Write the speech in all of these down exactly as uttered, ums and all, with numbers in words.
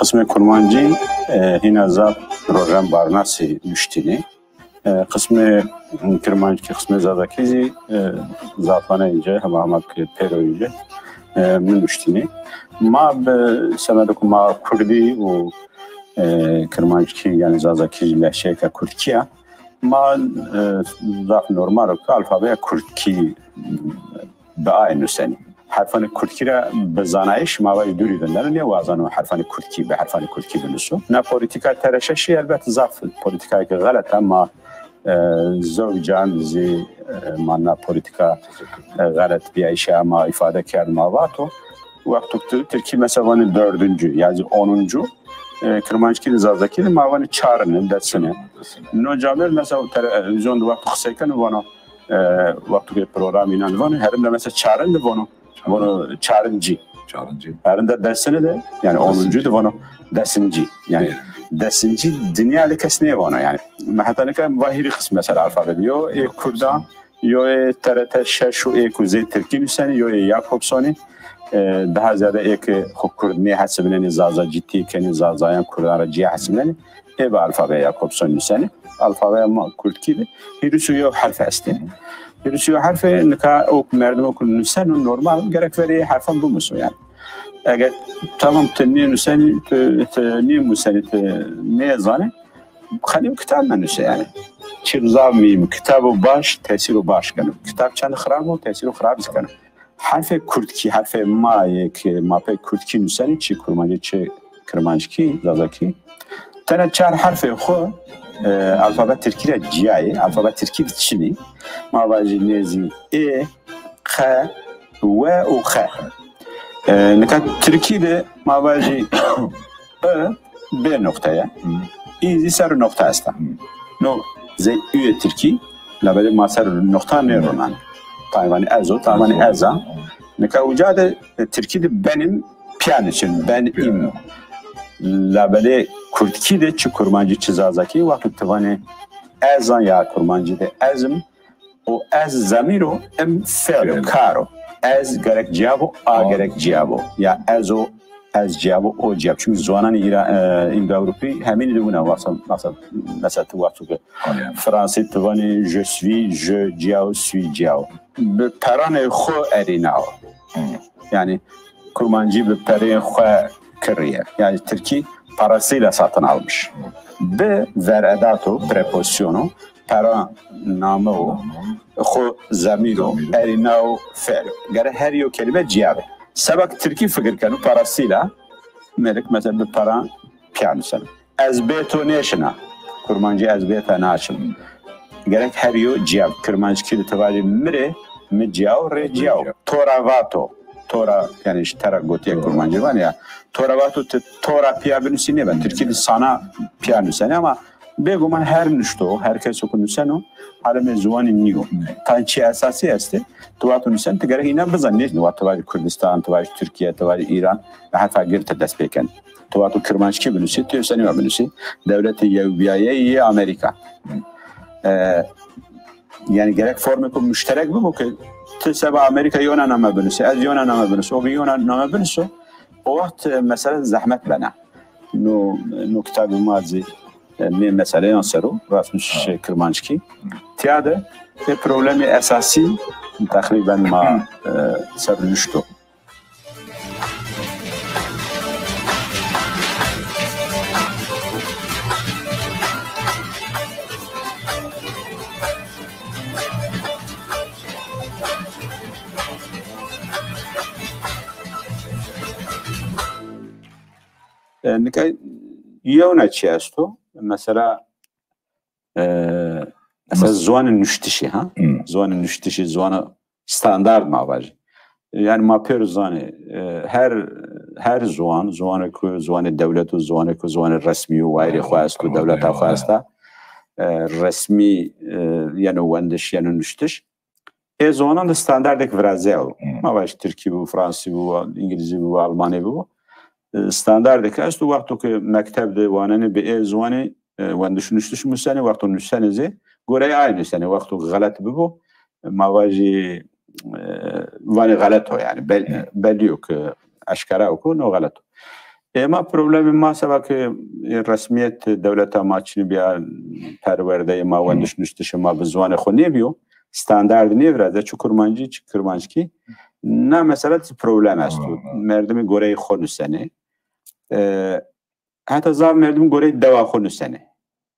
Qismê kurmancî e, hîna zaf rojan barnasî nuştînê. E, qismê kirmanckî, qismê zazakî zî e, zafane înce hema hema ki pêro înce e, min nuştînê. Ma bi semedo ku ma kurdî û e, kirmanckî, yani zazakî jî lehçeyeke kurdkî ya. Ma e, zaf normal o ki alfabeya kurdkî bi ayê nusenî. Herfanê kurdkî re bi zanayîş ma vajî dûrî vindene, nêwazano herfanê kurdkî bi herfanê kurdkî binuso. Na polîtîka T R şeşî elbet zaf polîtîkayeke xelet e, ma e, zewcan zî e, ma na polîtîka e, xelet biyayîşe ma îfade kerd, ma vato. Wexto tu tirkî mesela vanê dördüncü, yani onuncu, e, kirmanckî de zazakî de ma vanê çarine, desine. No camêr mesela televîzyon de wexto qisey keno vano, e, wexto ki program înan vano, herin de mesela çarin de vano, vano çarincî. Çarincî. Herin de desine de, yani onuncu de vano desincî. Yani desincî dinya li kes nêvano yani. Me heta nika va hîrî qism mesela alfabe de. Yo ê kurdan, yo ê T R T şeş û ê ku zê tirkî nusenî, yo ê Jakobsonî. E, daha ziyade ê ki xwe kurd nê hesibinenî, zaza cidî kenî, zazayan kurdan re ciya hesibinenî. Ê bi alfabeya Jakobson nusenî. Alfabeya ma kurdkî de hîris û yew herf estê. Hîris û yew herfê nika o merdimo ku nuseno normal gerek verê herfan bimuso yani. Eger tamam tu nê nusenî, tu, tu nê musenî, tu nê zanî, xelî û kitab me nuse yani. Çi zav mîm, kitabo baş, tesîro baş keno. Kitab çend xirab o, tesîro xirab zî keno. Herfê kurdkî, herfê ma yê ki ma pê kurdkî nusenî, çi kurmancî, çi kirmanckî, zazakî. Tene çar herfê xwe e, alfabe tirkî re ciyayê, alfabe tirkî de çinî. Ma vajî nêzî ê, qe, we û xe. E, nika tirkî de ma vajî I bê noqte ye. Î zî ser noqte esta. No zey ûyê tirkî, labelê ma ser noqta nêronan. Tayvanî ez o, tayvanî ez a. Nika uca de e, tirkî de benim piya niçin, ben im. Labelê kurdkî de çi kurmancî çi zazakî, wexto tu vanê ezan ya kurmancî de ezim, û ez zemîr o, im fiil o, kar o. Ez gerek ciyab o, a gerek ciyab o. Ya ez o, ez ciyab o, o ciyab. Çünkü zonanê îra, e, Îndo-Ewropî hemînî dibûne, wasa, wasa, mesela tu wexto ki Fransî tu vanî je suis, je ciya o, suis ciya o. Bi peranê xwe erîna o. Yani kurmancî bi perê xwe kiriye. Yani tirkî parasıyla satın almış. Bi veredato, prepozisyonu, pera name o, xwe zemîr o, erîna o, fiil. Gere her yo kelime ciya be. Sebek tirkî fikir keno parasıyla, melik mesela bi pera piya nuseno. Ez bê to nêşina. Kurmancî ez bê te naçim. Gerek her yo ciya. Kirmanckî de tu vajî mirê, mi ciya o, rê ciya o. Tora vato. Tora, yani işte tera gotiye kurmancî van ya. Tora vato tu tora piya binusî nêbe. Tirkî de sana piya nusene ama bêguman her nuşto, her keso ku nuseno, alemê ziwanî nîyo. Tan çi esasî este, tu vato nusen, tu gerek îna bizan. Nê, tu vajî Kurdistan, tu vajî Tirkiye, tu vajî Îran, heta gir tu dest pê ken. Tu vato kirmanckî binusî, tu senî binusî. Dewletê Yewbiyayê yê Amerîka. E, yani gerek formê ku muşterek bibo ki tu seba Amerîka yona name binusî, ez yona name binusî, o bi yona name binuso, o wext e, mesele zehmet bena. No, no kitabê ma zî e, nê meseleyan sero, rastmiş kirmanckî. Tiya de e problemê esasî teqrîben ma e, ser nuşto. E, nika yewna çi esto? Mesela, e, mesela ziwanê nuştişê, ha? Ziwanê nuştişê, ziwana standard ma vajî. Yani ma pêro zanê, e, her, her ziwan, ziwanê ku ziwanê dewlet û ziwanê ku ziwanê resmî û wayirê xwe est û dewleta xwe esta, e, resmî, e, yeno wendiş, yeno nuştiş. Ê ziwanan de standardek virazîyayo. Ma vajî tirkî bû, fransî bû, îngilîzî bû, almanî bû. E, standardek esto wexto ku mekteb de wanenê bi ê ziwanê e, wendiş nuştiş musenê, wexto nusenê zî goreyê ay nusenê, wexto xelet bibo, ma vajî, e, vanê xelet o yani. Bel-, belî yo ku eşkera yo ku no xelet o. Ê ma problemê ma seba ke resmiyet dewleta ma çinî biya, perwerdeyê ma, wendiş nuştişê ma bi ziwanê xwe nêbiyo, standard nêviraze, çi kurmancî, çi kirmanckî, na mesela ti problem esto. Merdimî goreyê xwe nusenê. E, heta zaf merdim goreyê dewa xwe nusenê.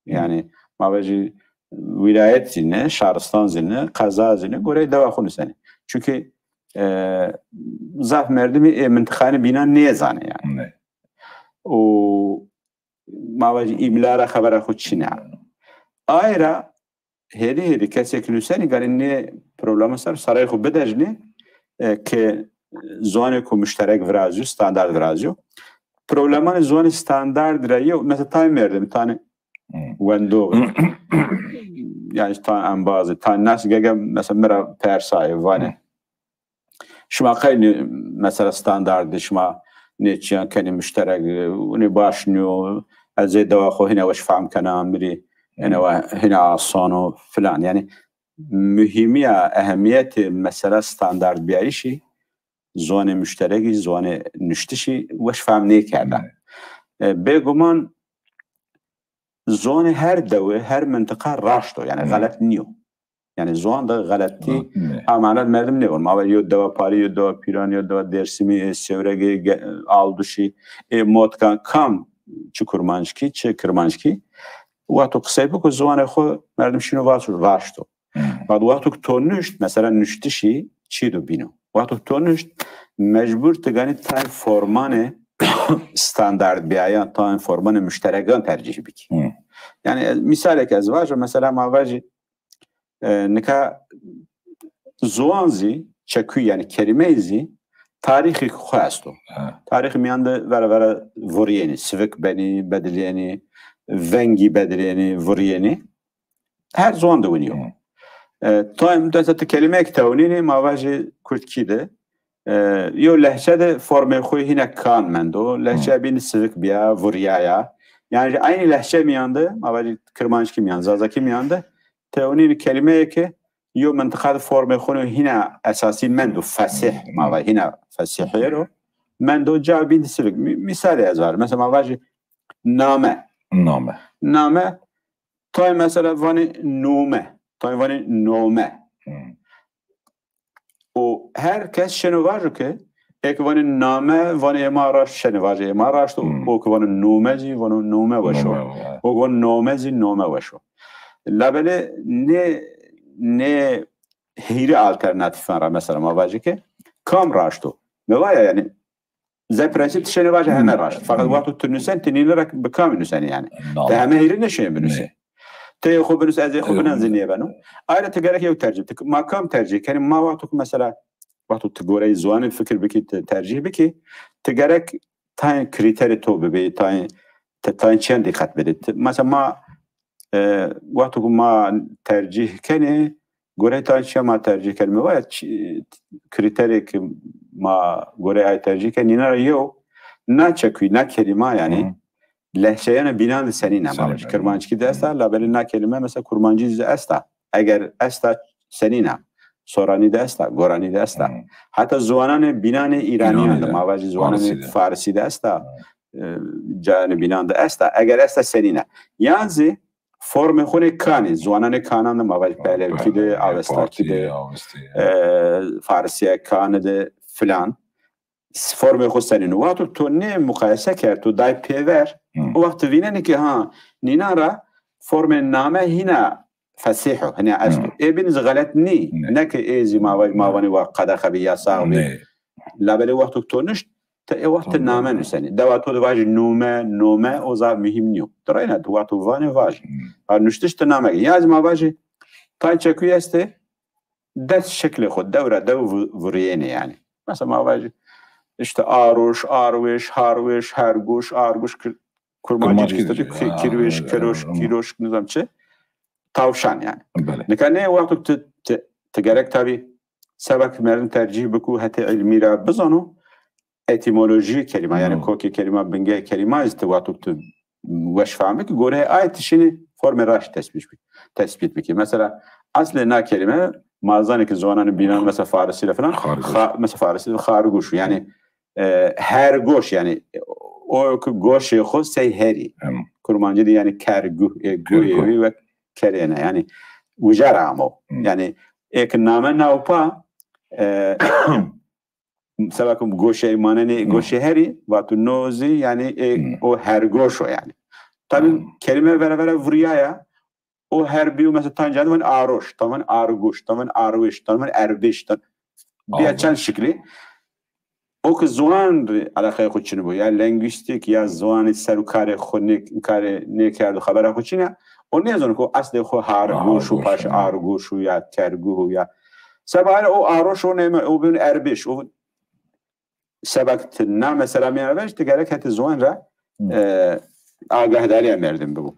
Yani ma vajî wîlayet zî ne, şaristan zî ne, qeza zî ne, goreyê dewa xwe nusenê. Çünkü e, zaf merdimî ê mintiqanê bînan nêzane yani. Ne. Û ma vajî îmla ra xebera xwe çine. Ayra hêdî hêdî kesek nusenî ganî nê problema ser sarayê xwe bidejnê, e, ke ziwanê ku muşterek virazîyo, standard virazîyo. Problemanê ziwanê standard re yo, mesela tayê merdim, tane Hmm. wendox, yani tan embazê, tan nas gege mesela mira persayê vane. Şima qey nê mesela standardê şima nêçiyan kenî muşterek, e, û nê baş niyo, ez ê dewa xwe hine weş fehm kena, mirî hine we hine asan o filan. Yani muhîmiya, ehemiyetê mesela standard biyayişî, ziwanê muşterekî, ziwanê nuştişî weş fehm nêkerda. E, bêguman ziwanê her dewe, her mintiqa raşt o, yani xelet niyo. Yani ziwan de xeletî, Ne. amanet merdim nêbon. Ma ve yo dewa Parî, yo dewa Pîran, yo dewa Dêrsimî, ê Sêwregê, ge-, Alduşî, ê Motkan, kam çi kurmanckî, çi kirmanckî. Wexto qisey biko ziwanê xwe merdim şîno vaç raşt o. Hmm. Bad wexto ki to nuşt, mesela nuştişî çî do bîno. Wexto ki to nuşt, mecbur ti ganî tayên formanê standard biyayan, tayên formanê muşteregan tercih bikî. Hmm. Yani ez, misalek ez vajim, mesela ma vajî, e, nika ziwan zî, çekû yani kelimeyê zî tarîxê xwe esto. Ha. Tarîxê miyan de vera vera vuriyênî, sivik benî, bediliyênî, vengî bediliyênî, vuriyênî. Her ziwan de winî yo. Hmm. E, tayên mesela ti kelimeyek tewnînî, ma vajî kurdkî de, e, yo lehçe de formê xwe hîne kan mendo, lehçe bîn sivik biya, vuriyaya. Yani ji eynî lehçe miyan de, ma vajî kirmanckî miyan, zazakî miyan de, tewnînî kelimeyeke yo mintiqa de formê xwe hîne esasî mendo, fesih, ma vajî hîne fesihêro. Mendo ca bîn sivik. Mi-, misalê ez varim. Mesela ma vajî name. Name. Name, tay mesela vanê nome. Tay vanê nome. Hmm. Û her kes şeno vajo ke, ê ke vanê name, vanê ê ma raşt, şenê vajê ê ma raşt o. Hmm. O ke vanê nome zî, vanê nome weş o. Nome, ha. O ke vanê nome zî, nome weş o. Labelê nê, nê hîrê alternatîfan ra mesela ma vajê ke, kam raşt o? Me vaya yani, ze prensîp ti şenê vaje heme Hmm. raşt. Fakat wexto tu nusen, ti nîne re bi kamî nusenî yani. Name. Te heme hîrê neşê binusê. Ne. Te yê xwe binus, ez ê xwe Evet. binam zî nêbeno. Ayra ti gerek yew tercih. Ti, ma kam tercih kenî? Ma wexto ku mesela, wexto tu goreyê ziwanê fikir bikî, ti tercih bikî, ti gerek tayên krîterê to bibê, tayên, ti tayên çiyan dîqet bidî. Ti, mesela ma, e, wexto ku ma tercih kenê, goreyê tayên çiyan ma tercih kenê. Me vaya çi-, krîterê ki ma goreyê ay tercih kenê, nîna ra yew, na çekûyî, na kelîma yani, Hı. lehçeyana bînan de senîn e. Senîn Ma e. ji kirmanckî de esta, labelê na kelîme mesela kurmancî zî esta. Eger esta, senîn e. Soranî de esta, goranî de esta. Hı. Heta ziwananê bînanê îranîyan Îranî de, de. ma vajî ziwananê Farsî de. farsî de esta. E, cayanê bînan de esta. Eger esta, senîn e. Yan zî formê xwe nê kanê, ziwananê kanan de, ma vajî pehlevkî de, Pehlevkî, avestakî de, Avestî. e, farsiya kanê de filan. Formê xwe senîn. Wexto to nê muqayese kerd, to day pêver, Hı. o wext tu vînenî ki ha, nînan ra formê name hîna fesîh o, hîna esto. Hı. Ê bîn zî xelet nî, Ne. ne ki ê zî ma va-, ma Ne. vanî wa qedexe bî, yasax bî. Ne. Labelê wexto to nuşt, te ê wext ti Tamam. name nusenî. Dewa to de vajî nome, nome, o zaf muhîm nîyo. Tu reyna tu wexto vanê vajî. Hı. Ha nuştiş ti name. Ya zî ma vajî, tay çekûyî estê, dest şeklê xwe, dewra dew vu-, vuriyêne yani. Mesela ma vajî, işte aroş, arwêş, harwêş, hergoş, argoş, kir-, kurmancî Kurmancî dîste, dîste, ki-, ha, kirwêş, evet, kiroş, evet, kiroş, nizam çi? Tavşan yani. Belê. Nika ne wexto tu, tu, tu gerek tabi sebek merdin tercih biku hetê ilmî ra bizano, etimolojî kelîma, yani Hmm. kokê kelîma, bingehê kelîma, işte wexto tu weş fehm bikî, goreyê ay tişînî formê raşt tesbît bikî, tesbît bikî. Mesela, eslê na kelîme, ma zanê ki ziwananê bînan, mesela farisî re filan, Xargoş. xa-, mesela farisî de xargoş, yani, e, hergoş, yani, e, O ku goşê xwe sey herî. Em. Kurmancî de yani ker guh, e, guhê Ker guh. wî wek kerê ne. Yani wije re amo. Hmm. Yani ê ki name navpa, e, seba ku goşê manenê Hmm. goşê herî, vatu no zî yani, e, Hmm. o her goş o yani. Tabii Hmm. kelime vere vere vuriyaya, o her biyo mesela tan canı van aroş, tan van argoş, tan van arweş, tan van erbeş, tan. Biya Aroş. çend şekli. O ki ziwan re alakaya xwe çin bû. Ya lingwîstîk, ya ziwanê ser û karê xwe nê-, karê nêkerdo, xebera xwe çin ya. O nêzano ku eslê xwe har Aha, goş û goş, paş ha. ar goş û ya kerguh û ya. Seba o aroş o nême, o bin erbeş, o sebek ti na mesela mêne ve işte gerek hete ziwan re, Hmm. e, agahdariya merdim bibû.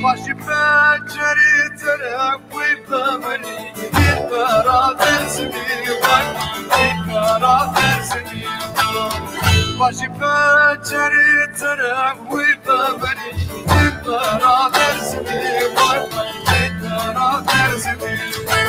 Başî peçerî tere wî bimrî, dîtara Dêrsimî vay, dîtara Dêrsimî vay. Başî peçerî tere wî bimrî, dîtara Dêrsimî vay, dîtara Dêrsimî vay.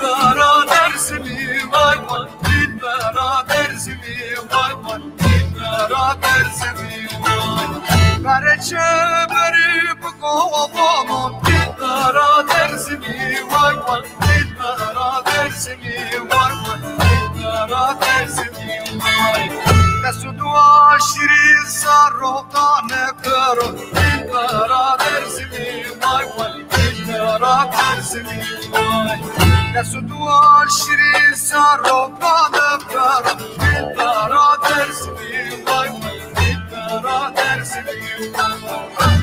Dara Dêrsimî vay vay, dara Dêrsimî vay vay, dara Dêrsimî vay. Bereçe berî bi kovamo, dara Dêrsimî vay vay, dara Dêrsimî vay vay, dara Dêrsimî vay. Dest û dua şirî saro dane karo, dara Dêrsimî vay vay, dara Dêrsimî vay. Dest û dua şirî saro dane karo, dara Dêrsimî vay vay, dara Dêrsimî vay vay.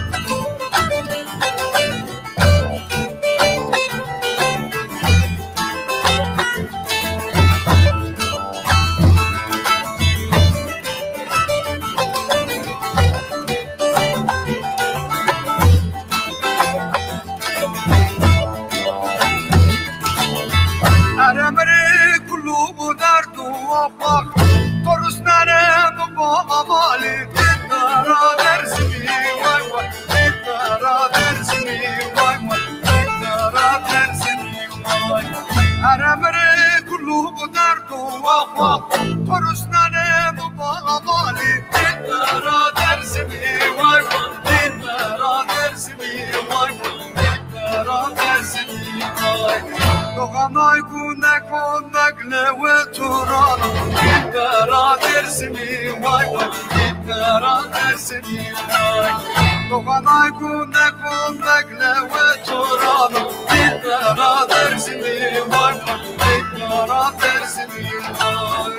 Eremrê kulû û derd û afaq, torusnere bi baba malê, dara Dêrsimî vay vay, dara Dêrsimî vay vay, dara Dêrsimî vay. Eremrê kulû û derd û afaq, torusnere bi baba malê, dara Dêrsimî vay vay, dara Dêrsimî vay vay. Doğanay gune kondak lewe turana, dara Dêrsimî vay vay, dara Dêrsimî vay. Doğanay gune kondak lewe turana, dara Dêrsimî vay vay, dara Dêrsimî vay.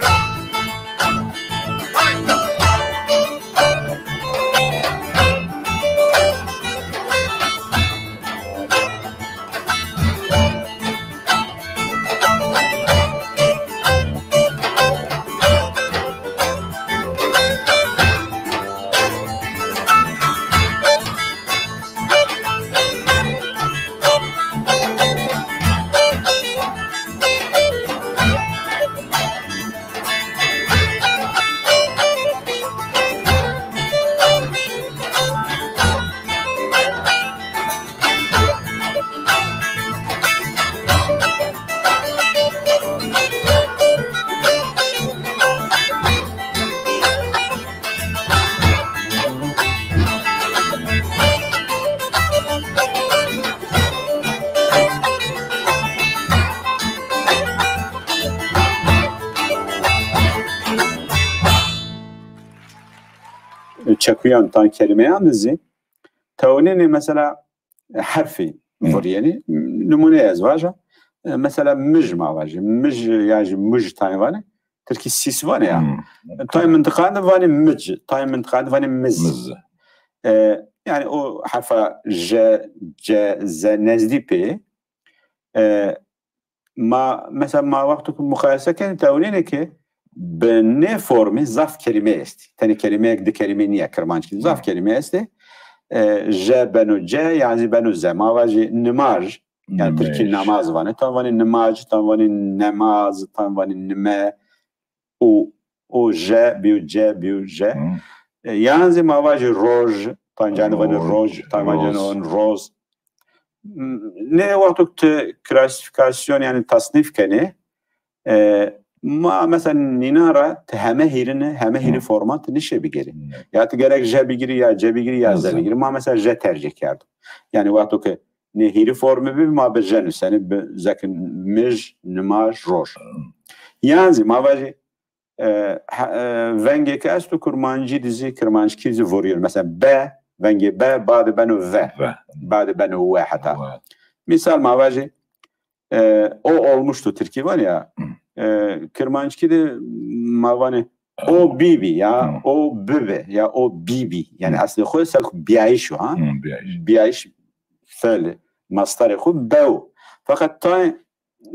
Çekuyan tan kelimeyan dizî. Tewnênê mesela herfî Hı. vuriyeni. Numuneya ez vaja. E, mesela mij ma vajî. Mij ya jî muj tayê vanê. Tirkî sîs vanê ya. Hı. Tayê mintiqan de vanê mic. Tayê mintiqan de vanê miz. Miz. E, yani o herfa J, C, Z nezdî pê. E, ma, mesela ma wexto ku muqayese kenê tewnênê ki bi nê formî zaf kelîme estî. Tenê kelîmeyek di kelîme niye kirmanckî. Zaf kelîme estî. E, J beno C, yan zî beno Z. Ma vajî nimaj, yani tirkî namaz vanê. Tan vanê nimaj, tan vanê nemaz, tan vanê nime. O, o J, biyo C, biyo J. E, yan zî ma vajî roj, tan canî vanê roj, tan vanê roz. Nê wexto tu klasîfîkasyon, yani tasnîf kenê, e, ma mesela nînan ra tu heme hîrine, heme hîrî format nişê bigirî. Ya tu gerek J bigirî, ya C bigirî, ya Z bigirî. Ma mesela J tercih kerdim. Yani wexto ki nê hîrî formî bi, ma bi J nuseni, bi zekin mij, nimaj, roj. Yan zî ma vajî, e, he-, e, vengê ki esto kurmancî dizî, kirmanckî zî vurîyor. Mesela B, vengê B, ba de beno V. V. Ba de beno W heta. W. Misal ma vajî, e, o olmuştu tirkî vanê ya. Hı. E, kirmanckî de ma vanê o bibi ya, Hı. o bibi ya, o bibi. Yani Hı. aslê xwe ser biyayîş o, ha? Hı, biyayîş. Biyayîş fel, mastarê xwe bew. Fakat tayê,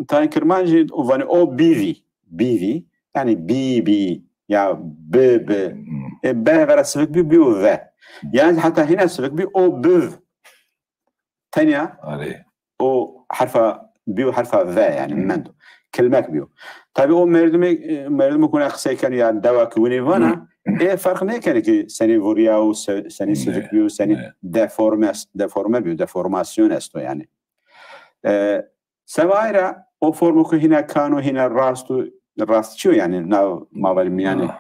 tayê kirmancî vanê o bivi. Bivi. Yani bibi ya bibi. Hı. E, B vera sivik bi, biyo V. Yani heta hîna sivik bi o biv. Tenya Arê. o herfa biyo herfa V yani Hı. mendo. Kilmek biyo. Tabi o merdimê, e, merdimê ku ne qisey keno ya dewa ki winê vana, Hı. e, ferq nêkene ki senî vuriya û se-, senî Ne, sivik biyo, senî ne. deforme, deforme biyo, deformasyon esto yani. E, sevayra o formu ku hîna kano, hîna rast û rastçî yo yani nav mavali miyane, Ha.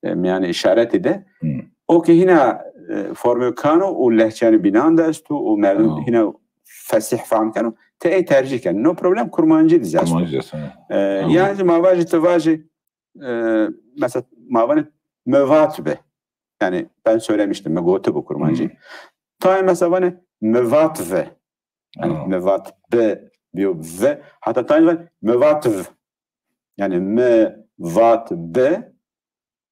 e, miyane işareti de. Hı. O ki hîna, e, formê kano û lehçeyanê bînan de esto û merdim Ha. hîna fesîh fehm keno, te ê tercih ken. No problem, kurmancî dize esto. Kurmancî dize, ha. E, Ha. yani ma vajî tu vajî, e, mesela ma vanê mevat be. Yani ben söylemiştim, me gotibu kurmancî. Hı. Tayê mesela vanê mevat ve. Yani Ha. mevat be, biyo ve. Hatta tayê vanê mevat v. Yani me, vat, be,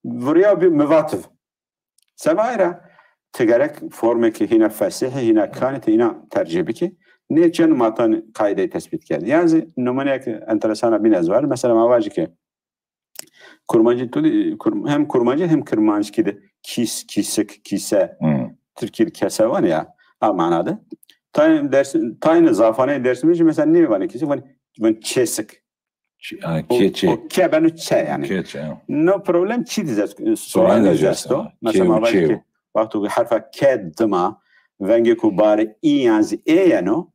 vuriya bi mivativ. Sevayra, ti gerek formekî hîna fesîhî, hîna kanî, ti hîna tercih bikî. Nê çend matan kaydeyê tespît kerdî. Yan zî numuneyak enteresan a bîn ez var. Mesela ma vajî ki kurmancî tu dî, kur-, hem kurmancî hem kirmanckî de kîs, kîsik, kîse, Hmm. tirkî de kese vanê ya, a mana de. Tayê Dêrs-, tayê zafanê Dêrsimê jî mesela nê vanê kîsik, vanê, vanê çêsik. Ç-, ha, O, keçê. o ke beno çe yani. Keçe, ha. No problem, çi dize, Soran soran dize dize esto. ha. Mesela Çew, ma vajî çew. ki, wexto ku herfa ke dima, vengê ku barê î yan zî ê yeno,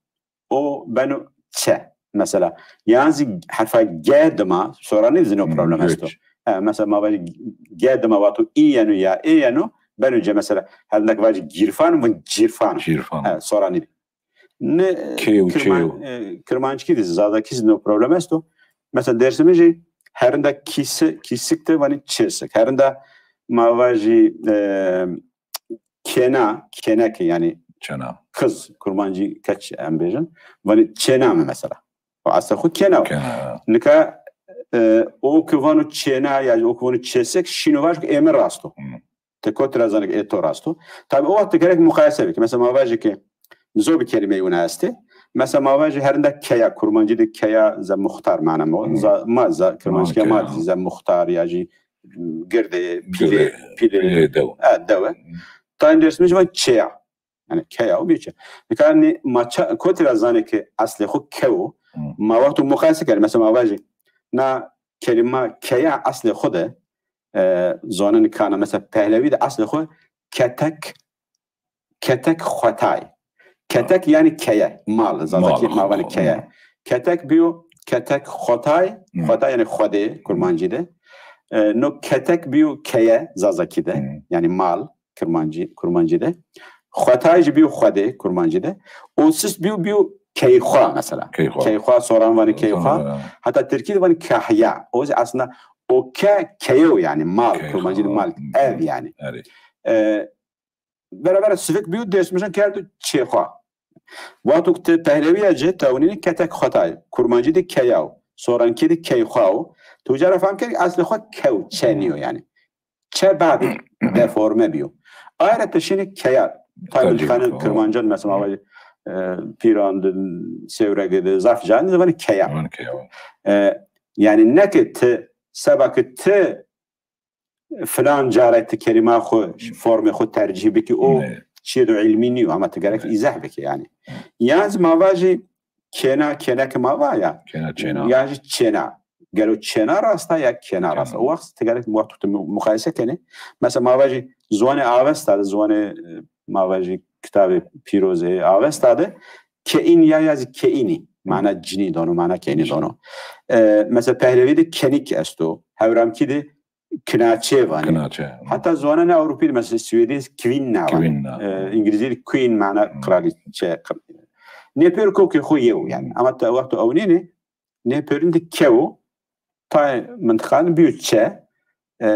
o beno çe. Mesela, yan zî herfa ge dima, soranî zî no Hmm, problem esto. göç. He, mesela ma vajî ge dima wexto î yeno ya ê yeno, beno ce mesela. Her nek vajî gîrfan, vin cîrfan. Cîrfan. He, soranî. Ne, Kê û Kirman-, çê û. e, Kirmanckî de, Zazakî de no problem esto. Mesela Dêrsimê jî herinda kîsi-, kîsik de vanî çêsik. Herinda ma vajî, e, kêna, kêneke yani Çena. kız, kurmancî keç em bêjin. Vanî çêna me mesela. O asla xwe kêna. Kêna, ha. Nika, e, o ki vano çêna ya o ki vano çêsik, şîno vaj ku ê min rast o. Hmm. Te kotî ra zanê ke ê to rast o. Tabi o wext gerek muqayese bike. Mesela ma vajê ke nizo bi kelîmeyê wina estê. Mesela ma vajê herinda keya, kurmancî de keya ze muxtar mana mo. Hmm. Za-, ma za-, kirmanckî Ma ma keya. Ze muxtar ya jî girdê, pîlê, Girdê, pîlê. pîlê dew. E, dew e. Hmm. Tayê Dêrsimê jî van çeya. Yani keya û bî çe. Nika nê ma ça-, kotî ra zanê ke eslê xwe kew o. Hmm. Ma wexto muqayese kerdî. Mesela ma vajê na kelîma keya eslê xwe de, e, zonên kana, mesela Pehlewî de eslê xwe ketek, ketek xwetay. Ketek yani keye, mal, Zazakî Mal, ma vanê mal, keye. mal. Ketek biyo, ketek xwetay, Hmm. xwetay yani Xwedê, kurmancî de. E, no ketek biyo keye, Zazakî de, Hmm. yani mal, kurmancî, kurmancî de. Xwetay jî biyo Xwedê, kurmancî de. Û sis biyo, biyo Keyxwa mesela. Keyxwa. Keyxwa, soran vanî keyxwa. Soran, ha. Heta tirkî de vanî kahya. O jî aslında o ke keyo yani mal. Keyxwa. Kurmancî de mal. Hı. Ev yani. Erê. E, beraber sivik bîyo, dêrsimijin kerdo çêxwa. Wexto ku ti pehlewiya ci tewnînî ketek xwetay. Kurmancî de keyaw. Sorankî de keyxwaw. Tu cara fam kerî eslê xwe kew, çe niyo yani. Çe bad deforme biyo. Ayra te şînî keya. Tabii, tercih xane biko. Kirmancan mesela, e, Pîran de, Sêwreg de, zaf can de vanî keya. Van keya. E, yani ne ki ti, seba ki ti filan care ti kelîma xwe, formê xwe tercîh bikî, o çiyê do ilmî nîyo, ama ti gerek îzeh bikî yani. Yan zî ma va jî kêna, kêneke ma va ya. Kêna, çêna. Ya jî çêna. Gelo çêna rast a ya kêna rast a? Kêna. O wext ti gerek, wexto tu mu-, muqayese kenî. Mesela ma va jî ziwanê Avesta de, ziwanê, e, ma va jî kitabê pîrozê Avesta de, keîn ya, ya zî keînî. Mana cinî dano, mana keînî dano. E, mesela Pehlevî de kenîk esto, Hewramkî de kinaçe vanî. Kinaçe. Heta ziwananê Ewropî de, mesela Swêdî kvinna vanî. Kvinna. E, Îngilîzî de queen mana kraliçe. Nê pêr kokê xwe yew yani. Ama te wexto ewnênê, nê pêrin de kew, tay mintiqan bîyo çe, e,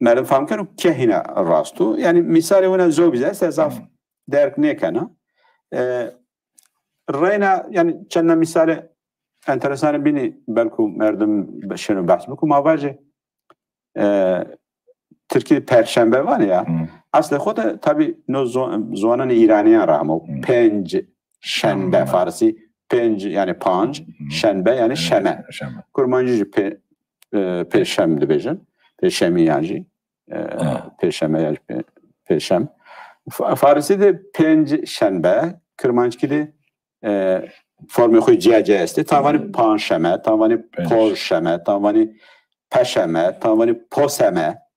merdim fam keno ke hîna rast o. Yani mîsalê wina zobî ze, se zaf derk nêkena. E, reyna, yani çend mîsalê enteresan bînî, belku merdim şino behs biko, ma vajê, e, Tirkî de perşembe vanê ya. Hı. Eslê xwe de tabi no zo-, ziwananê îraniyan re hema. Hı. Pênc şenbe, şenbe. Farsî pênc yani panc, hı, şenbe yani şeme. Şeme. Kurmancî jî pê-, e, pêşem dibêjin. Pêşemî yan jî. E, ha. Pêşeme yan jî pê-, pêşem. Fa-, Farsî de pênc şenbe, Kirmanckî de, e, formê xwe ciya ciya estê. Tavanî panşeme, tavanî porşeme, tavanî peşeme, tavanî poseme.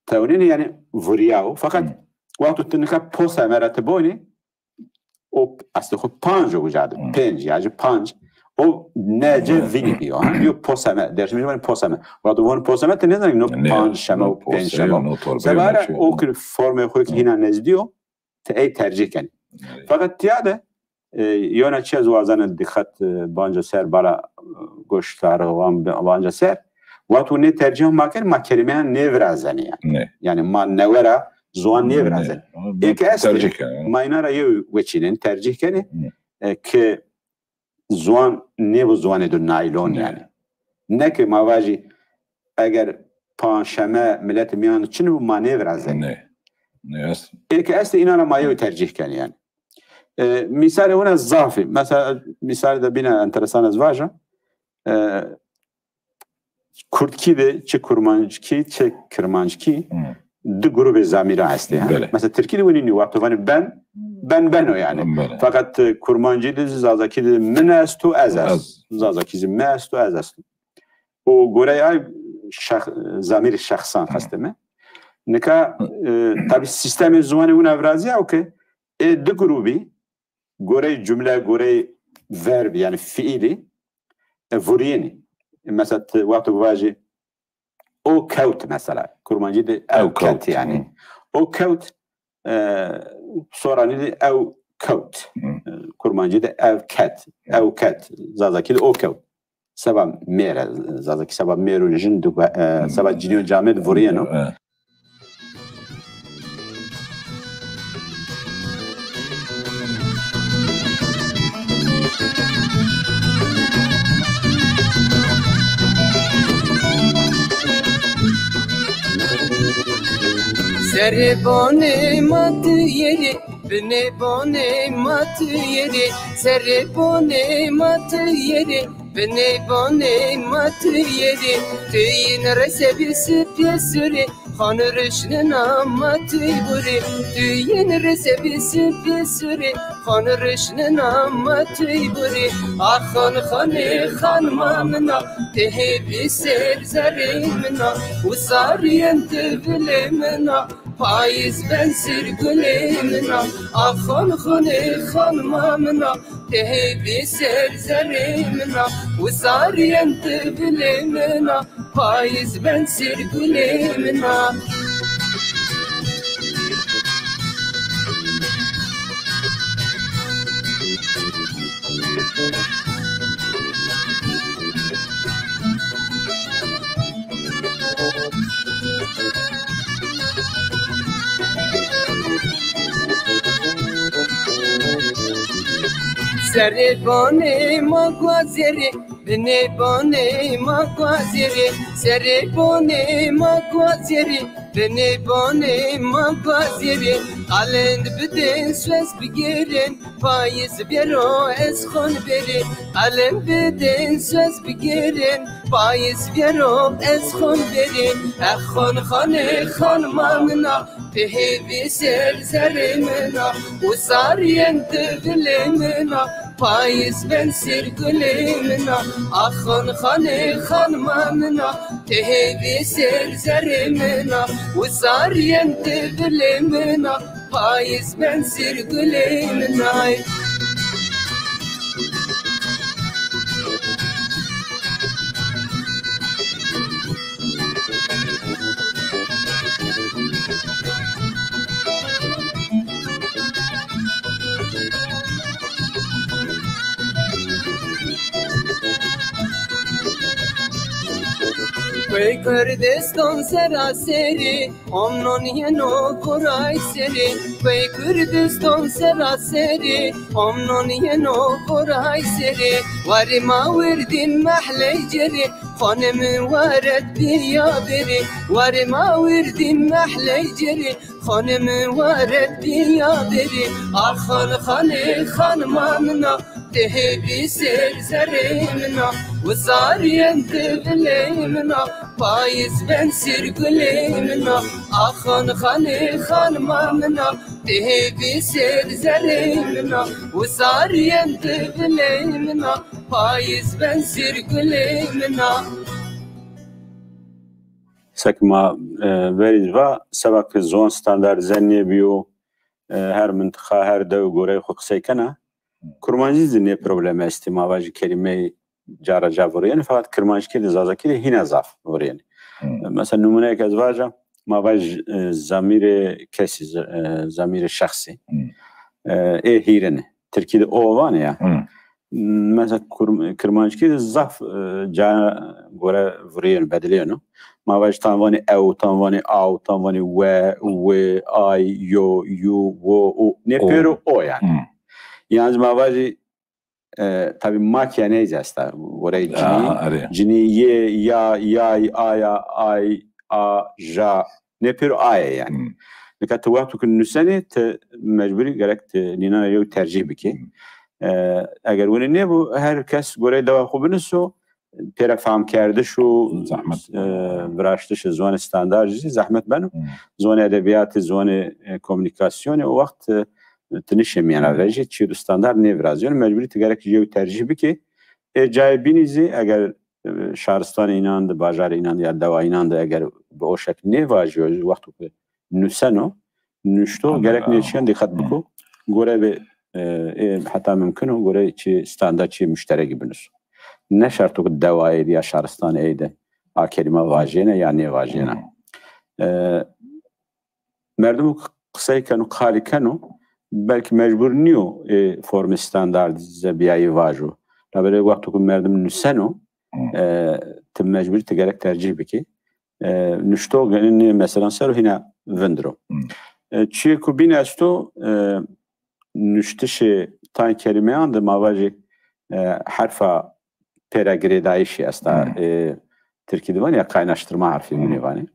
Tewnînê yani vuriya o. Fakat wexto tu nika poseme re tu bonî, o eslê xwe panc o uca de. Pênc ya jî panc. O nece vînî biyo. Ha? Biyo poseme. Dersimê jî vanî poseme. Wexto vanî poseme, tu nêzanî no panc şeme û pênc şeme. Seba re o ki formê xwe ki hîna nezdî yo, te ey tercîh kenî. Evet. Fakat tiya de, e, yona çi ez wazena dixet, e, banca ser bala, e, goşdar wan bi-, banca ser. Wexto nê tercîhan ma ker, ma kelimeyan nêvirazenî yani. Ne. Yani ma newera ziwan nêvirazenî. Ne. Ê ki estê, tercîh kenî, yani. Ma îna ra yew weçînin, tercîh kenî, e, ki ziwan nêbo ziwanê do naylon yani. Ne ki ma vajî eger panşeme milletê miyan çi nîbo ma nêvirazenî. Ne. Ne est. Ê ki estê îna ra ma yew tercîh kenî yani. E, mîsalê wina zafî. Mesela mîsalê de bîne enteresan ez vaja. E, Kurdkî de çi kurmanckî, çi kirmanckî du grubê zamîra estê, ha? Belê. Mesela tirkî de winî nî, wexto vanî ben, ben beno yani. Belê. Fakat, e, kurmancî de, zazakî de min esto, ez est. Ez. Zazakî zî me esto, ez esto. O gorey ay şex-, zamîrê şexsan xestê me. Nika, e, tabi sîstemê ziwanê wina viraziya o ki ê du grubî gorey cumle, gorey verb yani fiilî, e, vuriyênî. Mesela tu wexto vajî o kewt mesela. Kurmancî de ew, ew ket, ket yani. Hı. O kewt, e, soranî de ew kewt. Hı. E, kurmancî de ev ket. Hı. Ew ket. Zazakî de o kewt. Seba mêr e, zazakî seba mêr û jin du, e, seba cinî û camêr vuriyeno. E. Serê bonê ma tu yê rê, binê bonê ma tu yê rê, serê bonê ma tu yê rê, binê bonê ma tu yê rê, tu yîn resebî sipê surê, xan rişnina ma tu borê, tu yîn resebî sipê surê, xan rişnina ma tu borê. Axan xanê xanma mina, tehê bî ser zerê mina, û sariyên tu vilê mina. Payîz ben sir gulê mina, axon xunê xanma mina, tehê bî ser zerê mina, û sariyên tu vilê mina, payîz ben sir gulê mina. Serê bonê ma guazêrê, binê bonê ma guazêrê, serê bonê ma guazêrê, binê bonê ma guazêrê. Qalên bidin, swez bigêrin, payîz bêro ez xon bêrê. Qalên bidin, swez bigêrin, payîz bêro ez xon bêrê. Ex xon xanê xanima min a, Ti hêvî ser zerê min a, û zariyên di vilê min a, payîz ben sêr gulê min a. Axon xanê xanima min a, ti hêvî ser zerê min a, û zariyên di vilê min a, payîz ben sêr gulê min a. Wey Kurdistan seraserî, omnon yeno koray serî. Wey Kurdistan seraserî, omnon yeno koray serî. Warê ma wirdîn mehley cerî, Xanê min waret biya berê, warê ma wirdî mehley cerê. Xanê min waret biya berê, axan xanê xanima min a, ti hêvî ser zerê min a, wizariyên di vilê min a, payîz ben sêr gulê min a, axan xanê xanima min a, ti hêvî ser zerê min a, wizariyên di vilê min a, payîz ben sêr gulê min a. Sek ma, e, verî va, seba ki ziwan standardize nêbîyo, e, her mintiqa, her dew goreyê xwe qisey kena. Kurmancî zî nê probleme estî, ma va jî kelîmeyê cara ca vuriyene, feqet kirmanckî de, zazakî de hîna zaf vuriyene. Hmm. Mesela nimûneyek ez vaja, ma va j-, e, zamîrê kesî, z-, e, zamîrê şexsî. Hmm. E, ê hîrine. Tirkî de o vanê ya. Hmm. Mesela Kur-, Kirmanckî de zaf, e, ca gore vuriyeno, bediliyeno. Ma va ji tan vanê ew, tan vanê aw, tan vanê we, wi, ay, yo, yu, wo, u. Nê O. pêro o yani. Hmm. Yan ji ma va jî, e, tabi makya neyz esta. Gorey cinî, Aha, erê. cinî ye, ya, yay, aya, ay, a, ja. Nê pêro aye yani. Hmm. Nika tu wexto ku nusenê, tu mecburî gerek tu nînana yew tercîh bikê. Hmm. E, eger winî nêbû, her kes goreyê dewa xwe biniso, pêre famkerdiş û, Zehmet. e, viraştişê ziwanê standard jî zehmet beno. Hmm. Ziwanê edebiyatê, ziwanê, e, komunîkasyonê, o wext, e, tu nişê miyana Hmm. vejî, çî du standard nêvirazîyon. Mecburî tu gerek jî yew tercîh bikê. Ê cayê bînî zî eger, e, şaristanê înan de, bajarê înan de ya dewa înan de eger bi o şekil nêvajiyo, ji wexto ku nuseno, nuşto, Tamam, gerek tamam. nêçiyan dîqet Hmm. biko. Gore be, e, ê heta mimkin o, gore çi standard, çi muşterekî binuso. Ne şerto ku dewayê de ya şaristanê ê de a kelîma vajêne ya nêvajêne. Hmm. E, merdim ku qisey keno, qalî keno, belkî mecbur nîyo, e, formê standardîze biyayî vajo. Labelê wexto ku merdim nuseno, Hmm. e, tu mecbur tu gerek tercîh bikî. E, nuşto gene nê meselan ser û hîna vindir o. Hmm. E, çiyê ku bîne esto, e, nuştişê tayên kelîmeyan de ma vajî, e, herfa pêre girêdayîşî esta, Hmm. e, tirkî divan ya kaynaştırma harfî Hmm. min ê vanê.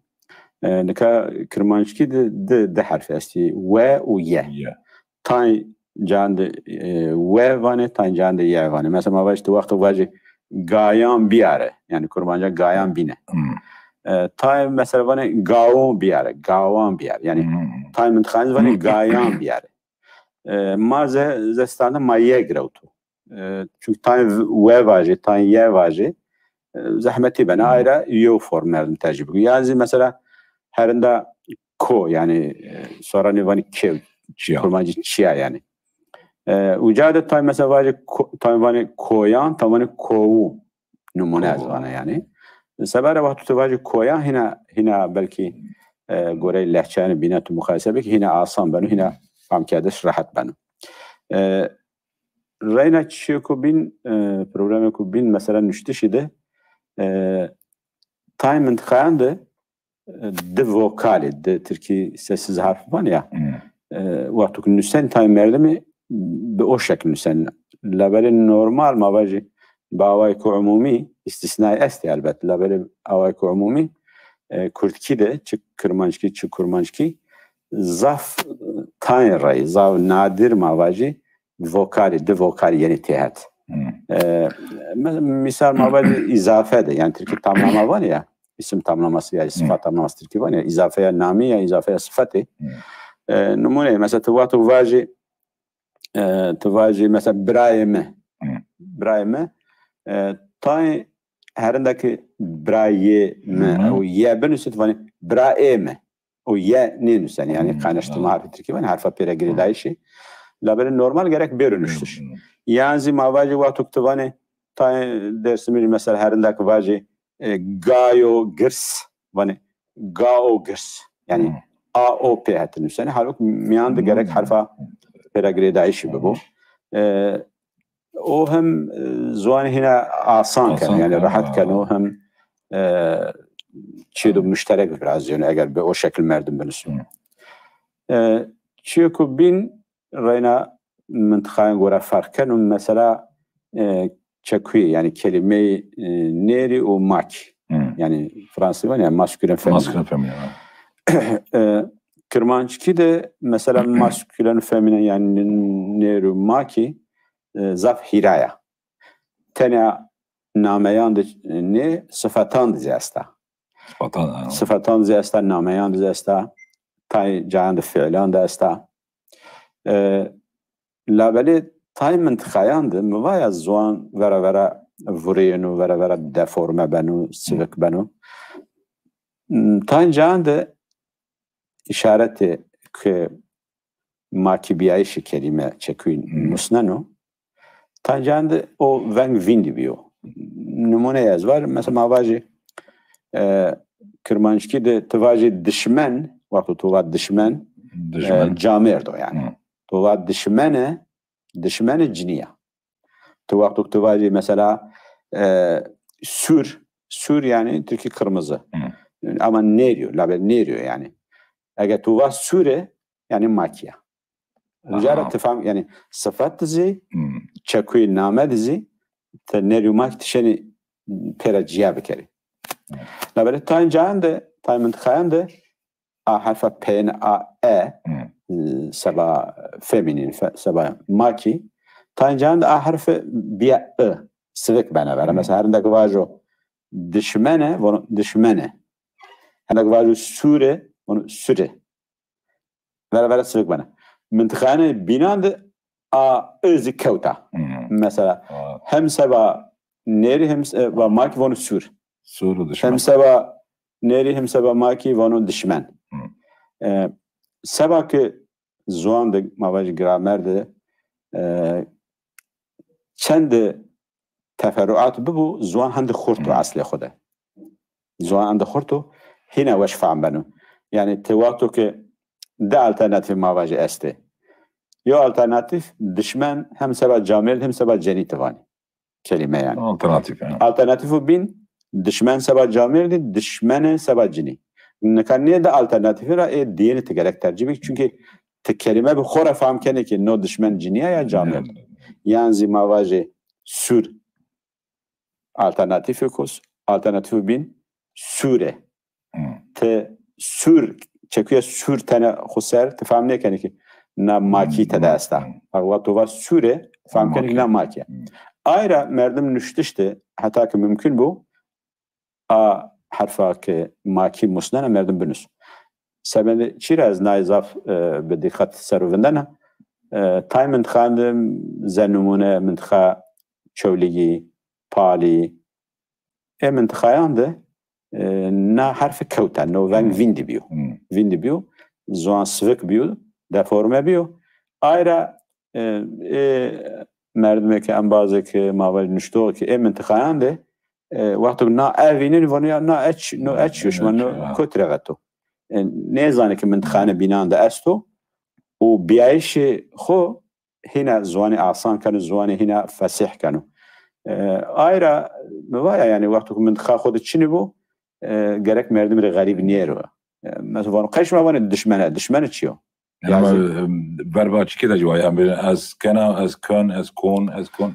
E, nika kirmanckî de, de, de herfî estî, we û ye. Ye. Tay can de, e, we vanê, tay can de ye vanê. Mesela ma vajî tu wexto vajî gayan biyare. Yani kurmanca gayan bîne. Hmm. E, tay mesela vanê gawon biyare, gawan biyare. Yani Hmm. tay mintiqan vanê gayan biyare. E, ma ze, ze standard ma ye girewto. E, çünkü tay v-, we vajê, tay ye vajê, e, zehmetî bene. Hmm. Ayra yew form merdim tercîh bikî. Ya zî mesela herinda ko, yani, e, soranê vanî kew, Çiya. kurmancî çiya yani. E, uca de tay mesela vajê ko-, tay vanê koyan, tay vanê kowu. Nimûne ez Kowu. vana yani. Sebera wextê tu vajî koyan hîna, hîna belkî, e, goreyê lehçeyanê bîne tu muqayese bikî, hîna asan beno, hîna famkerdiş rehet beno. E, reyna çiyê ku bîn, e, problemê ku bîn mesela nuştişî de, e, tayê mintiqayan de, e, di vokalê, di tirkî sessiz harf van ya, Hmm. e, wexto ku nusen tayê merdimê bi o şekil nusen. Labelê normal ma vajî bi awayê ku umûmî, îstîsnayê estê elbet, labelê awayê ku umûmî, e, kurdkî de, çi kirmanckî, çi kurmanckî, zaf, e, tayên reyî, zaf nadir ma vajî, vokalî, di vokalî yenî tê het. Hmm. E, me-, misal ma vajî îzafe de, yani tirkî tamlama van ya, isim tamlaması ya, sıfat tamlaması tirkî van ya, îzafe ya namî ya, îzafe ya sıfatê. Hmm. E, nimûneyê, mesela tu wexto vajî, e, tu vajî, mesela birayê me. Hmm. Birayê me, e, tayê herindekî birayê me, Hmm. û ye binusî tu vanî birayê me. û ye nênûsen, yani Hmm, kaynaştırma evet. harfê tirkî van, harfa pêre girêdayîşê. Labelê normal gerek bêro nuştiş. Hmm. Yan zî ma vajî wexto ku tu vanê tayê Dêrsimî jî mesela herindek vajî, e, gayo girs, vanê gao girs. Yani Hmm. A O pê hete nûsenê. Halbûk miyan de gerek Hmm. harfa pêre girêdayîşî bibo. E, o hem, e, ziwanê hîna asan ken, Asan yani ken, rehet ha. ken, o hem, e, çiyê do muşterek bi biraz, yani eger bi o şekil merdim binusî. Hı. E, çiyê ku bîn reyna mintiqayan gore ferq ken û mesela, e, çekuyê, yani kelimeyê, e, nêrî û makî. Hı. Yani Fransî van ya masculin feminin. Masculin feminin, ha. E, Kirmanckî de mesela masculin feminin yani nêr û makî, e, zaf hîra ya. Tenya nameyan de nê, sifetan de zî esta. Sifetan, ha. Sifetan de zî esta, nameyan de zî esta. Tay cayan de fiilan de esta. E, labelê tay mintiqayan de mi vaya ziwan vera vera vuriyeno, vera vera deforme beno, sivik beno. Tay cayan de îşaretê ke makîbiyayîşê kelîme çekuyî Hmm. nusneno, tancan de o veng vîndî bîyo. Nimûneyê ez var, mesela ma vajî, e, kirmanckî de tu vajî dişmen, wexto tu va dişmen, Dişmen. e, camêrd o yani. Hmm. Tu va dişmene, dişmene ciniya. Tu wexto ku tu vajî mesela, e, sûr, sûr yani tirkî kırmızı. Hmm. Ama nêrî yo, labelê nêrî yo yani. Eger tu va sûr e, yani makî ya. Aha. Jara tu fam, yani sifet de zî, Hmm. çekuyê name de zî, te nêrî û makî tu şenî pêre ciya bikerî. Hmm. Labelê tayên cayan de, tayên mintiqayan de, a herfa peyên a e, Hmm. e, seba femînîn, fe-, seba makî, tayên cayan de a herfe biya i, sivik bene vera. Hmm. Mesela herindek vajo dişmene, vono dişmene. Herindek vajo sûr e, vono sûr e. Vera vera sivik bene. Mintiqayanê bînan de a i zî kewta. Hmm. Mesela Aa. hem seba nêrî hem seba makî vono sûr. Sûr û dişmen. Hem seba nêrî hem seba makî vono dişmen. Hmm. E, seba ki ziwan de, ma vajî gramer de, e, çend teferruat bibo, ziwan hende xurt o Hmm. eslê xwe de. Ziwan hende xurt o, hîna weş fehm beno. Yani ti wexto ke di alternatîf ma vajî estê. Yo alternatîf, dişmen hem seba camêrd hem seba cenî ti vanî. Kelîme yani. Alternatîf yani. Alternatîfo bîn, dişmen seba camêrdî, dişmene seba cinî. Nika nê di alternatîfî ra ê diyêne ti gerek tercîh bikî. Çünkü ti kelîme bi xwe re fehm kenê ki no dişmen ciniya ya camêrd. Hmm. Yan zî ma vajê sûr. Alternatîfê ku, alternatîfo bîn sûr e. Hmm. Ti sûr, çekuya sûr tene xwe ser, ti fehm nêkenî ki na makî Hmm, tede hmm, esta. hmm. Wa tu va sûr e, fehm kenî ki na Makî. makî. Hmm. Ayra merdim nuştiş de, heta ki mümkün bû, a herfa ki makî musnena merdim binus. Sebebê çira ez nayê zaf, e, bi dîqet ser û vindena, e, tay mintiqayan de zenimûne mintiqa Çewlîgî, Palî, ê mintiqayan de, e, na herfe kewta, no veng Hmm. vîndî bîyo. Hmm. Vîndî bîyo, ziwan sivik bîyo, deforme bîyo. Ayra, e, ê merdimê ki embazê ki ma vajî nuştoxê ki ê mintiqayan de, e, wexto na e vînin, vano ya na eç, no Hmm, eç yo, şima eç, no ha. kot re veto. E, nêzane ki mintiqayanê bînan de esto û biyayişê xwe hîna ziwanê asan keno, ziwanê hîna fesîh keno. E, ayra mi vaya, yani, wexto ku mintiqa xwe de çinî bû, e, gerek merdim rê xerîb nêro. E, mesela, vano, qey şima vano dişmen e, dişmen çi yo? Yani, Yazî. Em, verba çikê de ciwa, yani, ez kena, ez kon, ez kon, ez kon.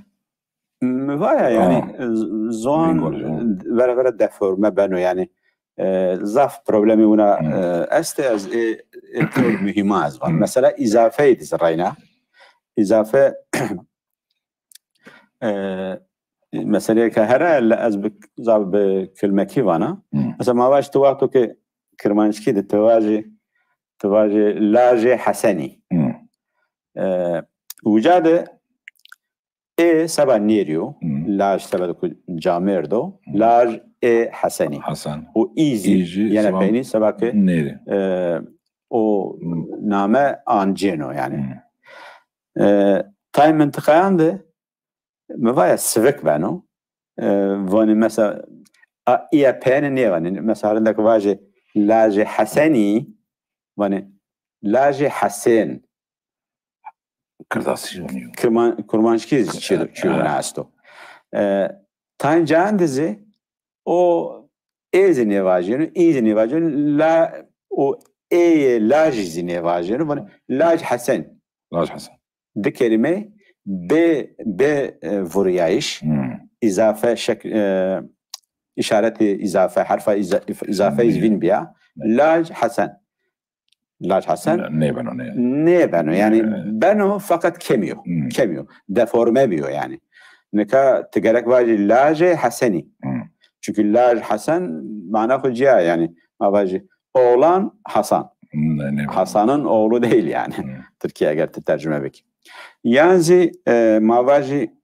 Mi vaya, yani, Ha. z-, ziwan Lingol, ha. vere vere deforme beno, yani, e, zaf problemê wina, Hmm. e, este, ez ê, ê pir muhîma ez van. Hmm. Mesela, îzafeyê dizireyna. Îzafe, e, meseleyeke here, le ez bi, zaf bi kilmekî vana. Hmm. Mesela, ma vaj tu wexto ke kirmanckî de tu vajî, tu vajî lajê Hesenî. Hmm. E, uca de ê seba nêrî yo, Hmm. laj seba de ku camêrd o, Hmm. laj ê Hesenî. Hasan. Û î zî, Î jî yene seba peynî seba ke, nêrî. e, o Hmm. name ancêno, yani. Hmm. E, tay mintiqayan de mi vaya sivik beno. E, vanê mesela, a, î ya peyene nêvanê. Mesela, herindek vajê lajê Hesenî, vanê lajê Hesên. Kirdasî jî nîyo. Kirman-, kurmanckî zî çi, Ha, çi ha. wina esto. E, tayn can de zî o ê zî nêvajîno, î zî nêvajîno, la, o ê yê lajî zî nêvajîno, vanê laj Hesen. Laj Hesen. Di kelîme bê, bê, e, vuriyayîş, Hmm. îzafe şek-, e, îşaretê îzafe, herfa îza-, îf-, îzafe Hmm. îzvîn biya. Hmm. Laj Hesen. Laj Hesen. Ne-, nêbeno, ne. Nêbeno, yani Ne. beno, fakat kemiyo. Hmm. Kemiyo. Deforme biyo, yani. Nika ti gerek vajî lajê Hesenî. Hmm. Çünkü laj Hesen mana xwe ciya, yani. Ma vajî oğlan Hasan. Hmm, ne, ne. Hasan'ın oğlu değil, yani. Hmm. Türkiye eğer ti tercüme bik. Yan zî, e, ma vajî,